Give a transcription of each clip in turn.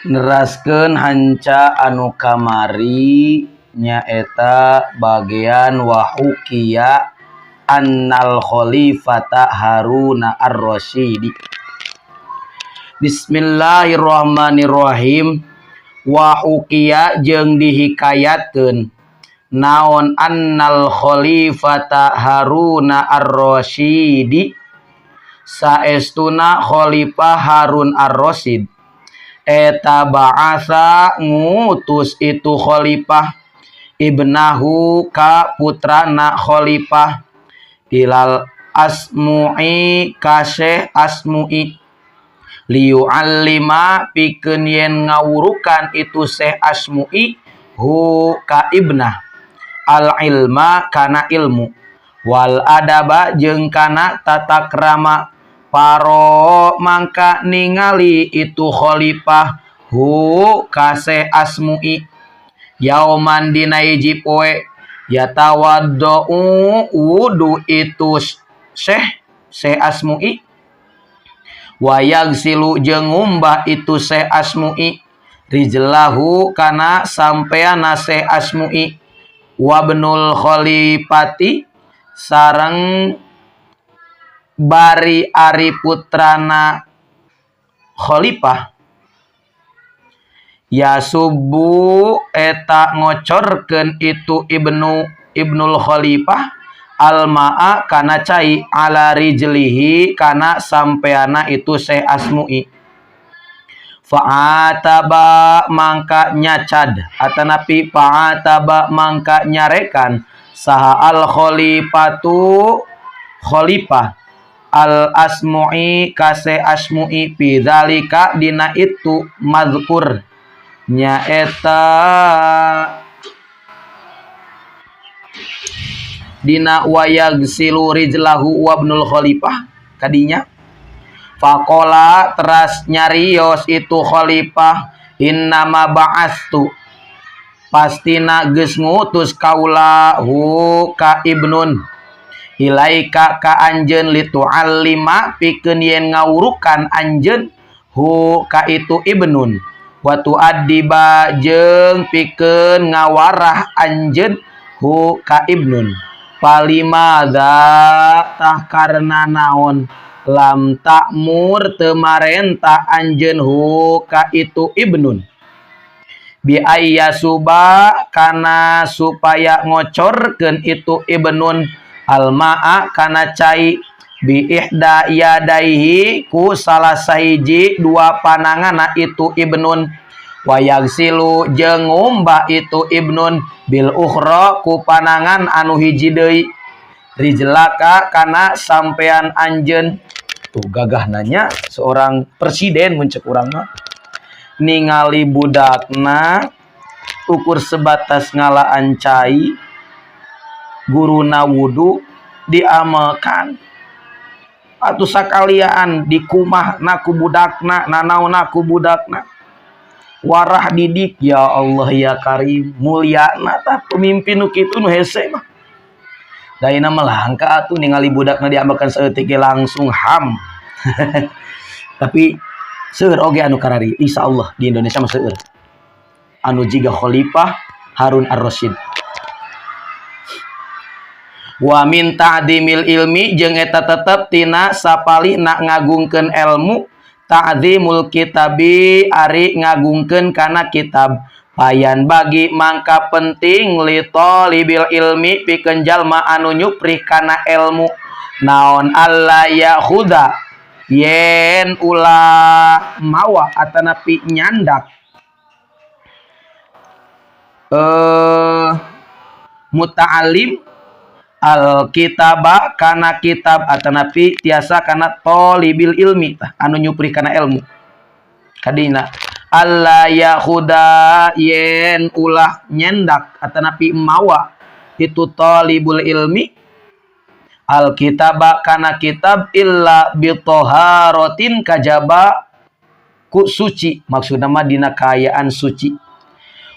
Neraskeun hanca anu kamari nyaeta bagian wahukiya annal khalifata Haruna Ar-Rasyidi. Bismillahirrahmanirrahim. Wahukiya jeung dihikayatkeun naon annal khalifata Haruna Ar-Rasyidi, saestuna khalifah Harun Ar-Rasyid eta ba'atsa ngutus itu khalifah ibnahu ka putrana khalifah ilal asmu'i ka Syekh Asmu'i liyu'allima pikeun yen ngawurukan itu Syekh Asmu'i hu ka ibnah al ilma kana ilmu wal adaba jeung kana tata krama. Paro mangka ningali itu khalifah hu ka Syekh Asmu'i yauman dina hiji poe yatawaddau wudu itu Syekh Asmu'i wayagsilu jeung ngumbah itu Syekh Asmu'i rijlahu kana sampeana Syekh Asmu'i wabnul khalifati sareng bari ari putrana khalifah yasubu eta ngocorkeun itu ibnul khalifah almaa kana cai ala rijlihi kana sampeana itu Syekh Asmu'i. Fa'ataba mangka nyacad atanapi fa'ataba mangka nyarekan saha al khalifatu khalifah al asmu'i ka Syekh Asmu'i fi dzalika dina itu mazkur nyaeta dina wayagsilu rijlahu wabnul khalifah kadinya. Faqala teras nyarios itu khalifah innama ba'astu pastina geus ngutus kaula hu ka ibnun ilaika ka anjeun litu'allima pikeun yen ngawurukan anjeun hu ka itu ibnun wa tu'addiba jeung pikeun ngawarah anjeun hu ka ibnun. Palimadza tah karena naon lam ta'mur teu marentah anjeun hu ka itu ibnun bi ayyasuba kana supaya ngocorkeun itu ibnun almaa kana cai bi ihda yadaihi ku salah sahiji dua panangana itu ibnun wayagsilu jeung ngumbah itu ibnun bil ukhra ku panangan anu hiji deui rijlaka kana sampean anjeun. Tuh gagah nanya seorang presiden mun cek urang mah ningali budakna ukur sebatas ngalaan cai guruna wudu diamalkan atuh sakalian dikumahna ku budakna nanaonna ku budakna warah didik. Ya Allah ya Karim, mulyana tah pemimpin nu kitu nu hese mah. Daina mah langka atuh ningali budakna diamalkan saeutik ge langsung ham. Tapi seueur oge anu karari, insyaallah di Indonesia mah seueur anu jiga Khalifah Harun Ar-Rasyid. Wa min ta'dimil ilmi jeung eta tetep tina sapalina ngagungkeun ilmu ta'zimul kitabi ari ngagungkeun kana kitab. Payan bagi mangka penting li talibil ilmi pikeun jalma anu nyuprih kana ilmu naon alla yakhudha yen ulah mawa atanapi nyandak muta'alim alkitaba kana kitab atanapi tiasa kana talibil ilmi tah anu nyuprih kana ilmu. Kadina alla yahuda yen ulah nyendak atanapi mawa itu talibul ilmi alkitaba kana kitab illa bitoharotin kajaba ku suci, maksudna mah dina kaayaan suci.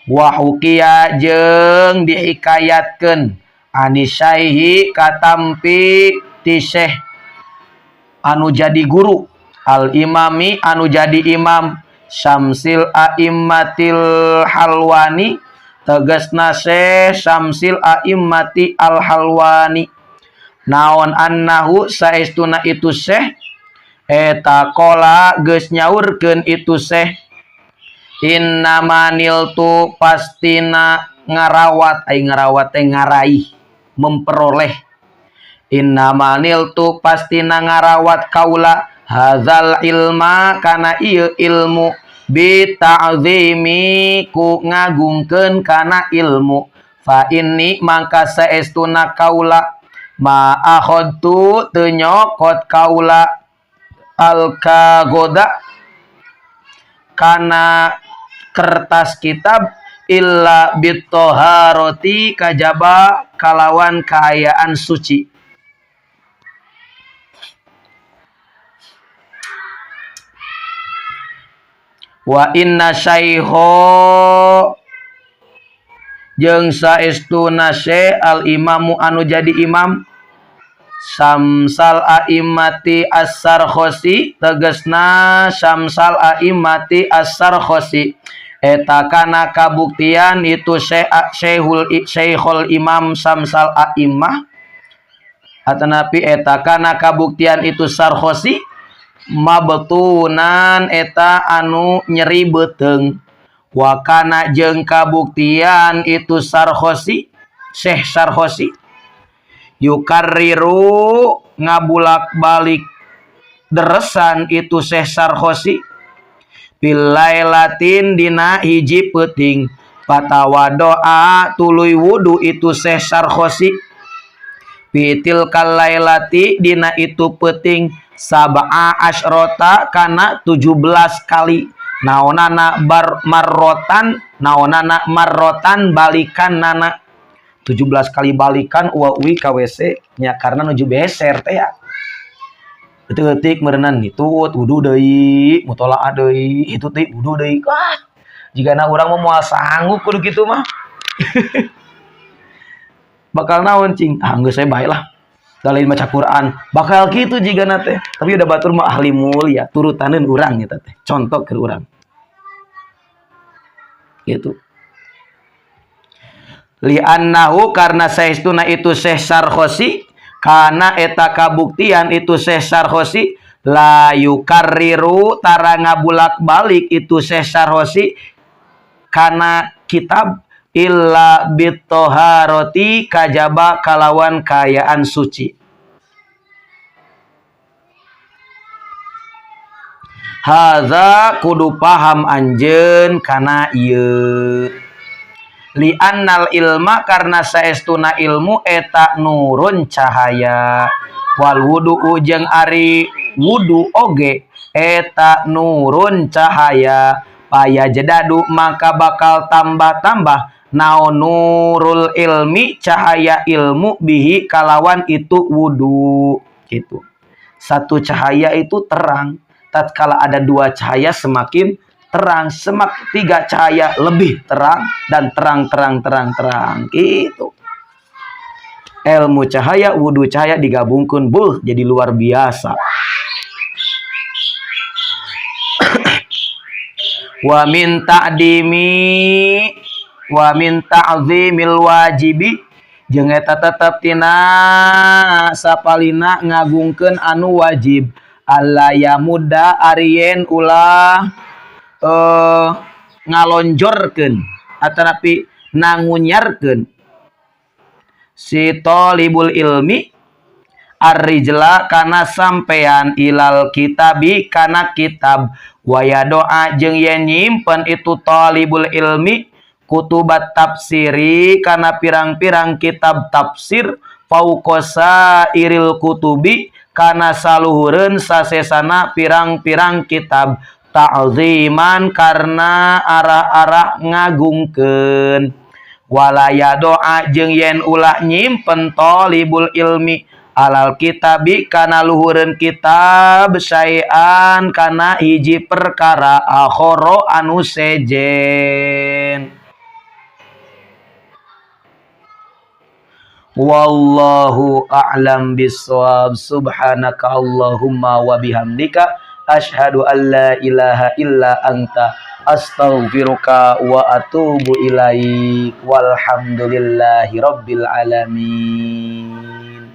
Wa hukiya jeung dihikayatkeun anisyaihi katampi ti syekh anu jadi guru al imami anu jadi imam Syamsil A'immatil Halwani tegasna Syekh Syamsil A'immati Al Halwani naon annahu saestuna itu Syekh eta qala geus nyaurkeun itu Syekh innama niltu pastina ngarawat ai ngarawat teh ngaraih memperoleh innama niltu pastina ngarawat kaula hadzal ilma kana ieu ilmu bi ta'zimi ku ngagungkeun kana ilmu fa inni mangka saestuna kaula ma akhadtu teu nyokot kaula al-kagoda kana kertas kitab illa bitoharoti kajaba kalawan kaayaan suci. Wa inna syaiho jeung saestuna syekh al imamu anu jadi imam Samsal A'immati As-Sarkhosi tegesna Samsal A'immati As-Sarkhosi eta kana kabuktian itu Syekhul Imam Samsal A'immah atanapi eta kana kabuktian itu Sarkhosi mabtunan eta anu nyeri beuteung wa kana jeung kabuktian itu Sarkhosi Syekh Sarkhosi yukarriru ngabulak-balik deresan itu Syekh Sarkhosi pilailatin dina hiji peuting patawadoa tuluy wudu itu Syekh Sarkhosi fitil kalailati dina itu peuting sab'a asyrota kana 17 kali naonana bar marrotan naonana marrotan balikan nana 17 kali balikan uwi ka WC nya karena nuju beser teh ya. Detik meureunan hitut wudu deui mutolaah deui hitut deui wudu deui. Wah, jigana urang mah moal sanggup kudu kitu mah. Bakal naon cing? Ah geus saya bae lah. Da lain maca Quran, bakal kitu jigana teh. Tapi udah batur mah ahli mulia, turutaneun urang eta teh. Contoh keur urang. Gitu. Li'annahu karena saestuna itu Syekh Sarkhosi kana eta kabuktian itu Syekh Sarkhosi la yukarriru tara ngabulak-balik itu Syekh Sarkhosi kana kitab illa bitoharoti kajaba kalawan kaayaan suci. Hadza kudu paham anjeun kana ieu. Li'annal ilma karena saestuna ilmu eta nurun cahaya wal wudu jeung ari wudu oge eta nurun cahaya paya jedadu maka bakal tambah-tambah naon nurul ilmi cahaya ilmu bihi kalawan itu wudu gitu. Satu cahaya itu terang, tatkala ada dua cahaya semakin terang, semak tiga cahaya lebih terang dan terang terang terang terang gitu. Ilmu cahaya, wudu cahaya digabungkan, buh jadi luar biasa. Wa min ta'dimi wa min ta'zimil wajibi jeung eta tetep tina sapalina ngagungkeun anu wajib alla yamuda arien ulah ngalonjorkeun atanapi nangunyarkeun si thalibul ilmi arrijla kana sampean ilal kitabi kana kitab waya doa jeung yen nyimpen itu thalibul ilmi kutubat tafsiri kana pirang-pirang kitab tafsir fauqasa iril kutubi kana saluhureun sasesana pirang-pirang kitab ta'ziman karena arah-arah ngagungkeun walaya doa jeung yen ulah nyimpen thalibul ilmi alal kitabi kana luhureun kitab syai'an kana hiji perkara akhara anu sejen. Wallahu a'lam bissawab. Subhanaka Allahumma wa bihamdika Asyhadu an la ilaha illa anta astaghfiruka wa atubu ilaik. Walhamdulillahi rabbil alamin.